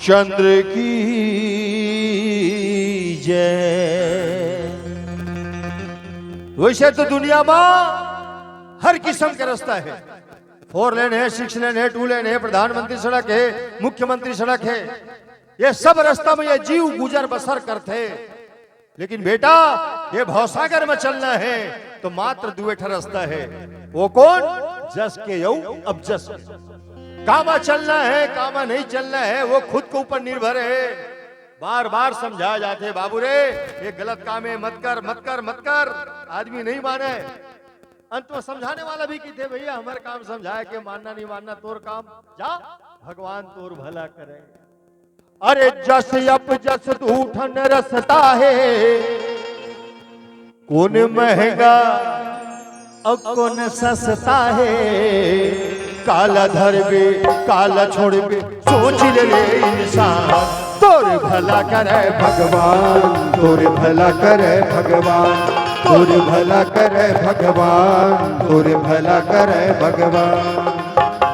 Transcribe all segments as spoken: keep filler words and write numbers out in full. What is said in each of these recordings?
चंद्र की जय। वैसे तो दुनिया मा हर किसम के रस्ता हे, फोर लेन हे, सिक्स लेन हे, टू लेन हे, प्रधानमंत्री सड़क हे, मुख्यमंत्री सड़क हे, ये सब रस्ता मा ये जीव गुजर बसर करथे। लेकिन बेटा, ये भवसागर मा चलना हे तो मात्र दुए ठा रस्ता हे। वो कोन? जस के अउ अपजस के। कामा चलना हे, कामा नहीं चलना हे, वो खुद के ऊपर निर्भर हे। बार बार समझाया जाथे, बाबू रे, ये गलत काम हे, मत कर, मत कर, मत कर। आदमी नहीं माने। अंत मा समझाने वाला भी कहिथे, भैया, हमर काम समझाय के, मानना नहीं मानना तोर काम, जा, भगवान तोर भला करे। अरे जस अपजस दू ठन रस्ता हे, कोन महंगा अउ कोन सस्ता हे? काला धरबे, काला छोड़बे, सोच ले रे इंसान। तोर भला करे भगवान, तोर भला करे भगवान, तोर भला करे भगवान, तोर भला करे भगवान।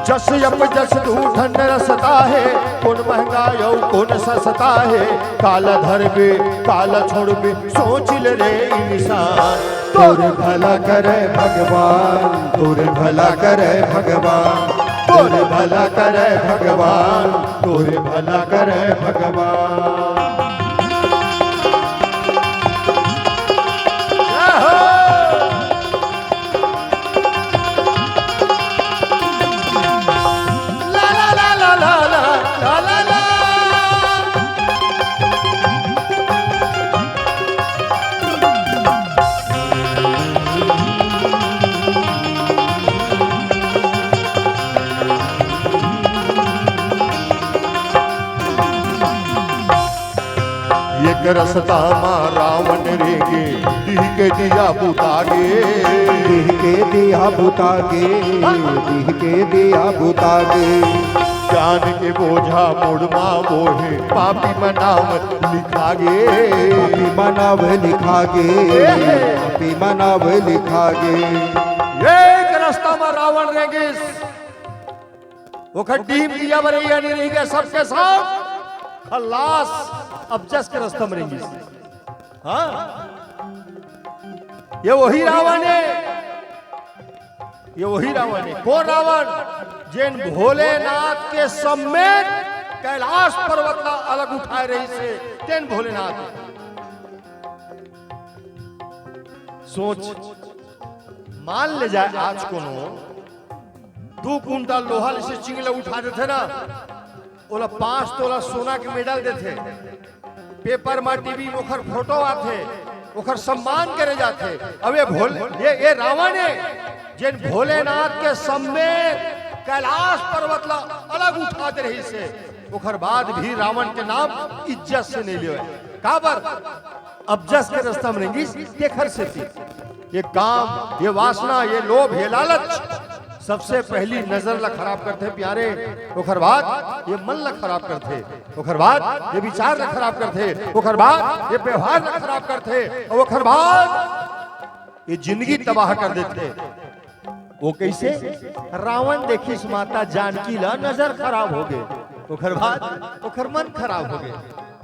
जस अपजस दू ठन रस्ता हे, कोन महंगा अउ कोन सस्ता हे? काला धरबे, काला छोड़बे, सोच ले रे इंसान। तोर भला करे भगवान, तोर भला करे भगवान, तोर भला करे भगवान, तोर भला करे भगवान। जय हो। एक रस्ता मा रावण रेंगे, डीह के दिया बुता गे। डीह के दिया बुता गे, डीह के दिया बुता गे। ज्ञान के बोझा मुड़ मा बोहे, पापी मनाव लिखा गे। पापी मनाव लिखा गे, पापी मनाव लिखा गे। एक रस्ता मा रावण रेंगिस, ओखर डीह म दिया बरइया नइ रहि गे, सबके सब खलास अपजस के रस्ता म रेंगिस। हाँ, ये वही रावण हे, ये वही रावण हे। कोन रावण? जेन भोलेनाथ के समेत कैलाश पर्वत ला अलग उठाय रहिस हे, तेन भोलेनाथ। सोच, मान ले जाय आज कोनो दू कुंटल लोहा ले से चिंग ल उठा देथे ना, ओला पांच तोला सोना के मेडल देथे, पेपर मा, टीवी म ओखर फोटो आथे, ओखर सम्मान करे जाथे। अब ये भोले, ये, ये रावण हे, जेन भोलेनाथ के समेत कैलाश पर्वत ला अलग उठा दे रहिस हे, ओखर बाद भी रावण के नाम इज्जत से नइ लेवय। काबर? अपजस के रस्ता म रेंगिस, तेखर सेती। ये काम, ये वासना, ये लोभ, ये लालच सबसे पहली नजर ला खराब करथे प्यारे, ओखर बाद ये मन ला खराब करथे, ओखर बाद ये विचार ला खराब करथे, ओखर बाद ये व्यवहार ला खराब करथे, अउ ओखर बाद ये जिंदगी तबाह कर देथे। वो कइसे? रावण देखिस माता जानकी ला, नजर खराब हो गे, ओखर बाद ओखर मन खराब हो गे,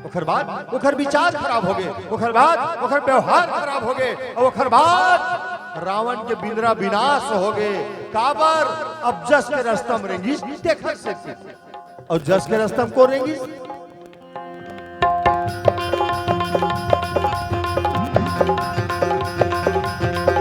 ओखर बाद ओखर विचार खराब हो गे, ओखर बाद ओखर व्यवहार खराब हो गे, अउ ओखर बाद रावण के बिंदरा विनाश हो गे। काबर? अपजस के रस्ता म रेंगिस, तेखर सेती। अउ जस के रस्ता म कोन रेंगिस?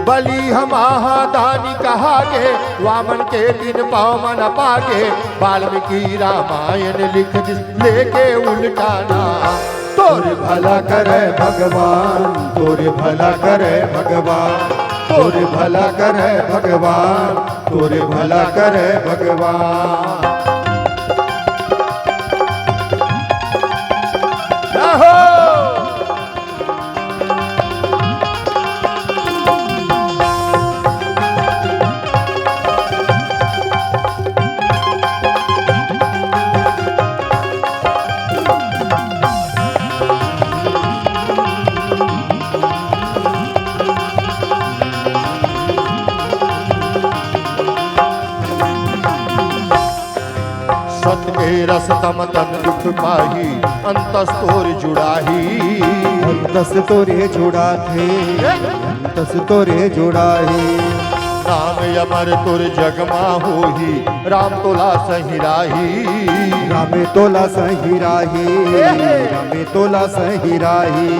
बलि ह महादानी कहा गे, वामन के दिन पावन पागे, वाल्मीकि रामायण लिख दिस लेके उल्टा नाम। तोर भला करे भगवान, तोर भला करे भगवान, तोर भला करे भगवान, तोर भला करे भगवान। जय हो। के रस तम तन दुख पाही, अंतस तोर जुड़ाही। अंतस तोरे जुड़ाथे, अंतस तोरे जुड़ाही। नाम अमर तोर जग मा होही, राम तोला सही राही। रामे तोला सही राही, रामे तोला सही राही।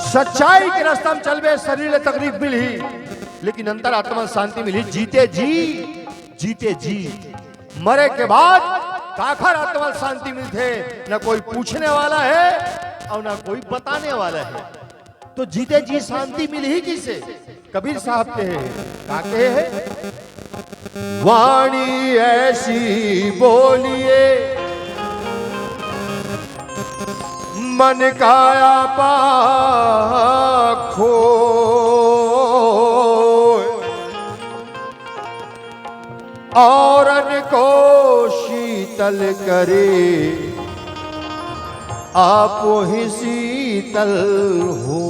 सच्चाई के रास्ता में चलबे, शरीर ले तकलीफ मिलही, लेकिन अंतरात्मा शांति मिलही। जीते जी, जीते जी, मरे के बाद काखर आत्मा शांति मिलथे? न कोई पूछने वाला है और न कोई बताने वाला है। तो जीते जी शांति मिलही किसे? कबीर साहब कहे, का कहे है? वाणी ऐसी बोलिए, मन का आपा खोए, औरन को शीतल करे, आप ही शीतल हो।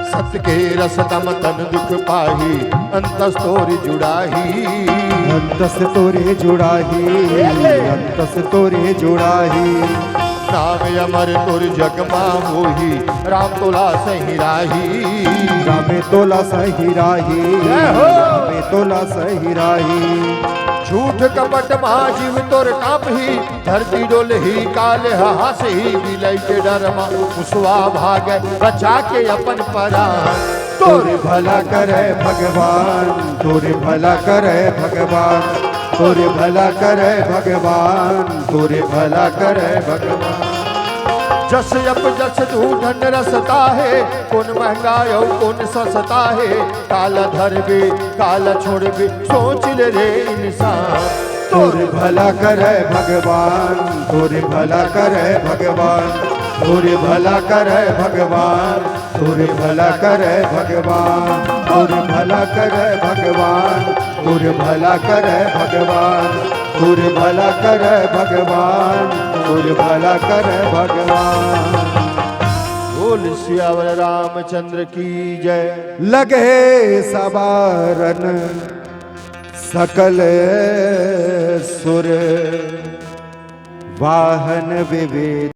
सत के रस तम तन दुख पाही, अंतस तोर जुड़ाही। अंतस तोरे जुड़ाही, अंतस तोरे जुड़ाही। नाम अमर तोर जग मा होही, राम तोला सही राही। रामे तोला सही राही, रामे तोला सही राही। झूठ कपट मा जीव तोर कांपही, धरती डोलही काल हासही, बिलई के डर मा मुसवा भागे बचा के अपन परान। तोर भला करे भगवान, तोर भला करे भगवान, तोर भला करे भगवान, तोर भला करे भगवान। जस अप जस दू ढंग रसता हे, कोन महंगा अउ कोन ससता हे। काला धरबे काला छोड़बे, सोच ले रे इंसान। तोर भला करे भगवान, तोर भला करे भगवान, तोर भला करे भगवान, तोर भला करे भगवान, तोर भला करे भगवान, तोर भला करे भगवान, तोर भला करे भगवान, तोर भला करे भगवान। बोल सियावर रामचंद्र की जय। लगे सवारन सकल सुर वाहन विविध